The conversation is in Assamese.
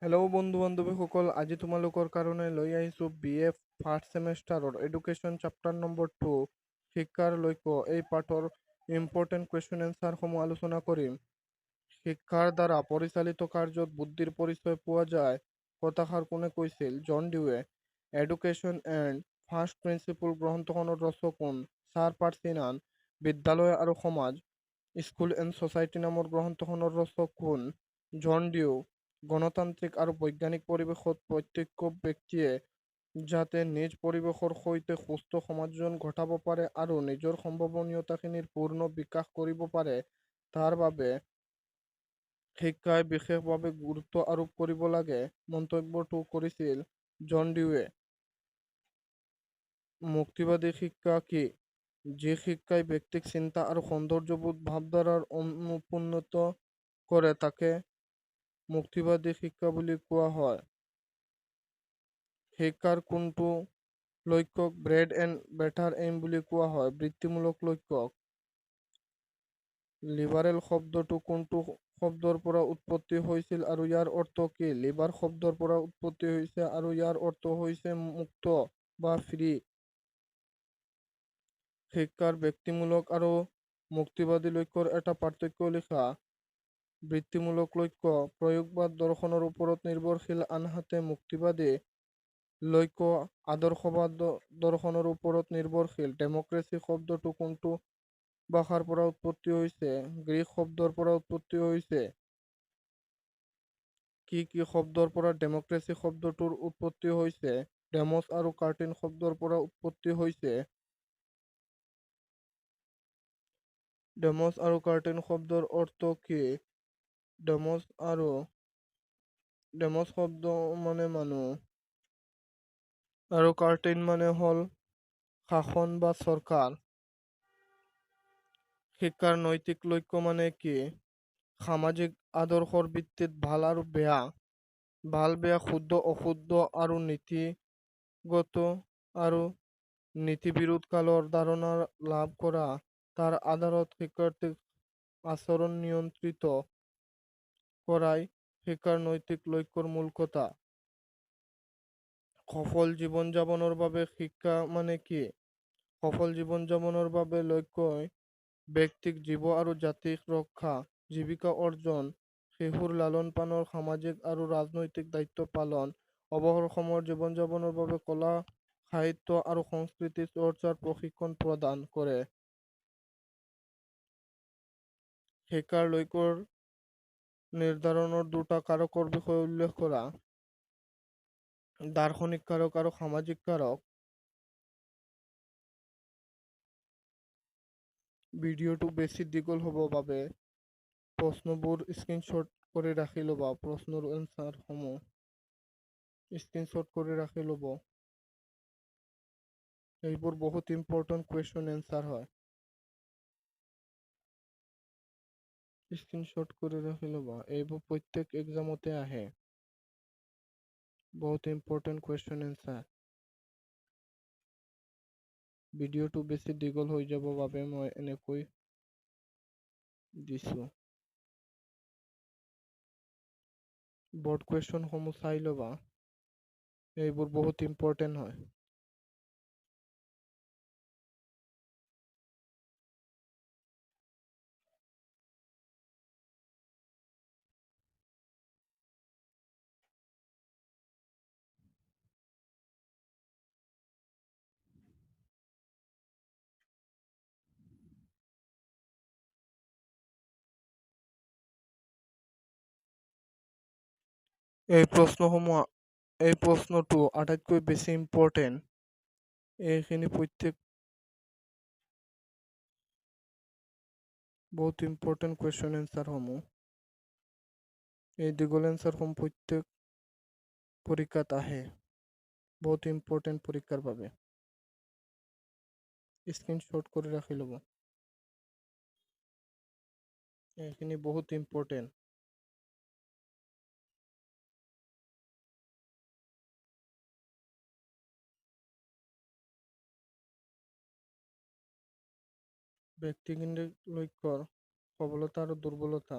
হেল্ল' বন্ধু বান্ধৱীসকল, আজি তোমালোকৰ কাৰণে লৈ আহিছোঁ B A first ছেমেষ্টাৰৰ education chapter number 2 শিক্ষাৰ লক্ষ্য। এই পাঠৰ ইম্পৰ্টেণ্ট কুৱেশ্যন এনচাৰসমূহ আলোচনা কৰিম। শিক্ষাৰ দ্বাৰা পৰিচালিত কাৰ্যত বুদ্ধিৰ পৰিচয় পোৱা যায়, কথাষাৰ কোনে কৈছিল? জন ডিউৱে। এডুকেশ্যন এণ্ড ফাৰ্ষ্ট প্ৰিন্সিপল গ্ৰন্থখনৰ ৰচক কোন? ছাৰ পাৰ্চি নান। বিদ্যালয় আৰু সমাজ, স্কুল এণ্ড ছ'চাইটি নামৰ গ্ৰন্থখনৰ ৰচক কোন? জন ডিউ। গণতান্ত্ৰিক আৰু বৈজ্ঞানিক পৰিৱেশত প্ৰত্যেক ব্যক্তিয়ে যাতে নিজ পৰিৱেশৰ সৈতে সুস্থ সমাযোজন ঘটাব পাৰে আৰু নিজৰ সম্ভাৱনীয়তাখিনিৰ পূৰ্ণ বিকাশ কৰিব পাৰে, তাৰ বাবে শিক্ষাই বিশেষভাৱে গুৰুত্ব আৰোপ কৰিব লাগে, মন্তব্যটো কৰিছিল জন ডিউৱে। মুক্তিবাদী শিক্ষা কি? যি শিক্ষাই ব্যক্তিক চিন্তা আৰু সৌন্দৰ্যবোধ ভাৱধাৰাৰ অনুপন্নত কৰে, তাকে মুক্তিবাদী শিক্ষা বুলি কোৱা হয়। শিক্ষাৰ কোনটো লক্ষ্যক ব্ৰেড এণ্ড বেটাৰ এইম বুলি কোৱা হয়? বৃত্তিমূলক লক্ষ্যক। লিবাৰেল শব্দটো কোনটো শব্দৰ পৰা উৎপত্তি হৈছিল আৰু ইয়াৰ অৰ্থ কি? লিবাৰ শব্দৰ পৰা উৎপত্তি হৈছে আৰু ইয়াৰ অৰ্থ হৈছে মুক্ত বা ফ্ৰী। শিক্ষাৰ ব্যক্তিমূলক আৰু মুক্তিবাদী লক্ষ্যৰ এটা পাৰ্থক্য লিখা। বৃত্তিমূলক লক্ষ্য প্ৰয়োগবাদ দৰ্শনৰ ওপৰত নিৰ্ভৰশীল, আনহাতে মুক্তিবাদী লক্ষ্য আদৰ্শবাদ দৰ্শনৰ ওপৰত নিৰ্ভৰশীল। ডেমক্ৰেচি শব্দটো কোনটো ভাষাৰ পৰা উৎপত্তি হৈছে? গ্ৰীক শব্দৰ পৰা উৎপত্তি হৈছে। কি কি শব্দৰ পৰা ডেমক্ৰেচি শব্দটোৰ উৎপত্তি হৈছে? ডেমছ আৰু কাৰ্টিন শব্দৰ পৰা উৎপত্তি হৈছে। ডেমছ আৰু কাৰ্টিন শব্দৰ অৰ্থ কি? ডেমছ আৰু ডেমছ শব্দ মানে মানুহ আৰু কাৰ্টিন মানে হ'ল শাসন বা চৰকাৰ। শিক্ষাৰ নৈতিক লক্ষ্য মানে কি? সামাজিক আদৰ্শৰ ভিত্তিত ভাল আৰু বেয়া, ভাল বেয়া, শুদ্ধ অশুদ্ধ আৰু নীতিগত আৰু নীতিবিৰোধ কালৰ ধাৰণা লাভ কৰা, তাৰ আধাৰত শিক্ষাৰ্থীক আচৰণ নিয়ন্ত্ৰিত কৰাই শিক্ষাৰ নৈতিক লক্ষ্যৰ মূল কথা। সফল জীৱন যাপনৰ বাবে শিক্ষা মানে কি? সফল জীৱন যাপনৰ বাবে লক্ষ্যই ব্যক্তিক জীৱ আৰু জাতিক ৰক্ষা, জীৱিকা অৰ্জন, শিশুৰ লালন পালনৰ সামাজিক আৰু ৰাজনৈতিক দায়িত্ব পালন, অৱসৰ সময়ৰ জীৱন যাপনৰ বাবে কলা, সাহিত্য আৰু সংস্কৃতি চৰ্চাৰ প্ৰশিক্ষণ প্ৰদান কৰে। শিক্ষাৰ লক্ষ্যৰ নিৰ্ধাৰণৰ দুটা কাৰকৰ বিষয়ে উল্লেখ কৰা। দাৰ্শনিক কাৰক আৰু সামাজিক কাৰক। ভিডিঅ'টো বেছি দীঘল হ'ব বাবে প্ৰশ্নবোৰ স্ক্ৰীনশ্বট কৰি ৰাখি ল'বা, প্ৰশ্নৰ এনচাৰসমূহ স্ক্ৰীনশ্বট কৰি ৰাখি ল'ব। এইবোৰ বহুত ইম্পৰ্টেণ্ট কুৱেশ্যন এনচাৰ হয়, স্ক্ৰীনশ্বট কৰি ৰাখি ল'বা। এইবোৰ প্ৰত্যেক এক্সামতে আহে, বহুত ইম্পৰ্টেণ্ট কুৱেশ্যন এনচাৰ। ভিডিঅ'টো বেছি দীঘল হৈ যাব বাবে মই এনেকৈ দিছোঁ। বৰ্ড কুৱেশ্যনসমূহ চাই ল'বা, এইবোৰ বহুত ইম্পৰ্টেণ্ট হয়। এই প্ৰশ্নসমূহ, এই প্ৰশ্নটো আটাইতকৈ বেছি ইম্পৰ্টেণ্ট। এইখিনি প্ৰত্যেক বহুত ইম্পৰ্টেণ্ট কুৱেশ্যন এনচাৰসমূহ, এই দীঘল এনচাৰসমূহ প্ৰত্যেক পৰীক্ষাত আহে, বহুত ইম্পৰ্টেণ্ট পৰীক্ষাৰ বাবে। স্ক্ৰীনশ্বট কৰি ৰাখি ল'ব, এইখিনি বহুত ইম্পৰ্টেণ্ট। ব্যক্তিকেন্দ্ৰিক লক্ষ্যৰ সবলতা আৰু দুৰ্বলতা।